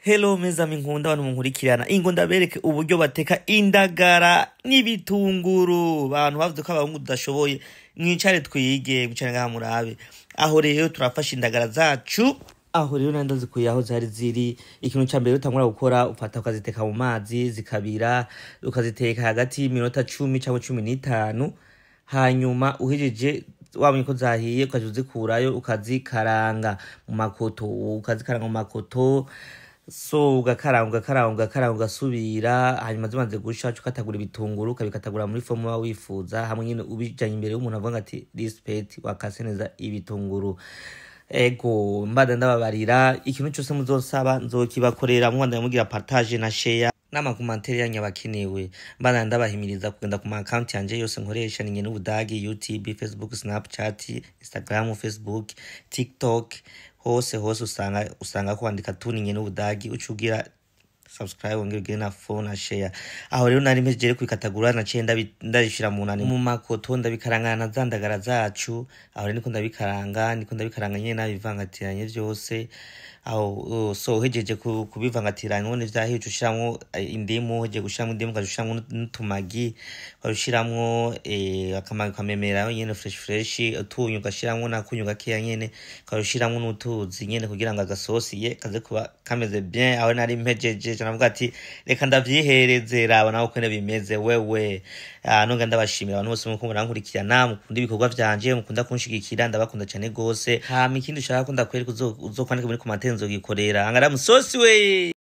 Hello mes amis, nkunda abantu munkurikirana. Ingo ndabereke uburyo bateka indagara n'ibitunguru. Abantu bavuze ko abahungu tudashoboye, mwicare twige, mwicare ngaha murabe. Aho rero turafashe indagara zacu. Aho rero nari ndazikuye aho zari ziri. Ikintu ca mbere utangura gukora, ufata ukaziteka mu mazi zikabira, ukaziteka hagati y'iminota 10 cyangwa 15. Hanyuma uhejeje, wabonye ko zahiye, ukaja uzikurayo, ukazikaranga mu makoto, ukazikaranga mu makoto. So ugakaranga, ugakaranga, ugakaranga, ugasubira. Hanyuma zimaze gusha, uca ukatagura ibitunguru, ukabikatagura muri forme uba wifuza, hamwe nyene ubijanye imbere y'umuntu avuga ati "Respect, wakase neza ibitunguru." Ego, mbada ndababarira, ikintu cyose muzosaba nzokibakorera. Mubandanya mugira partage na share n'ama commentaires yanyu abakenewe. Mbanda ndabahimiriza kugenda ku ma account yanje yose nkoresha, ni N'Ubudagi: YouTube, Facebook, Snapchat, Instagram, Facebook, TikTok, hose hose usanga ko wandika tuninye n'Ubudagi, ucugira subscribe, wongere ugire na follow na share. Aho rero nari mpejeje kubikatagura, naciye ndabishira mu nani, mu makoto, ndabikaranga na za ndagara zacu. Aho rero niko ndabikaranga nyene, nabivangatiranye vyose aho. So uhejeje kubivangatiranya, none vyahiye, uca ushiramwo indimu. Uhejeje gushiramwo indimu, ukaca ushiramwo n'utumagi, ukaca ushiramwo akamagi, ukamemera nyene fresh fresh, utunyu, ugashiramwo n'akunyu gakeya nyene, ukaca ushiramwo n'utuzi nyene kugira ngo agasosi ye kaze kuba kameze bien. Aho nari mpejeje, ca navuga ati reka ndavyihereze, raba nawe uko bimeze wewe. Nonga ndabashimira abantu bose muko murankurikirana, mukunda ibikorwa vyanje, mukunda kunshigikira, ndabakunda cane gose. Hama ikindi ushaka ko ndakwereka, uzokwandika muri commentaire, nzogikorera. Angara musosi we.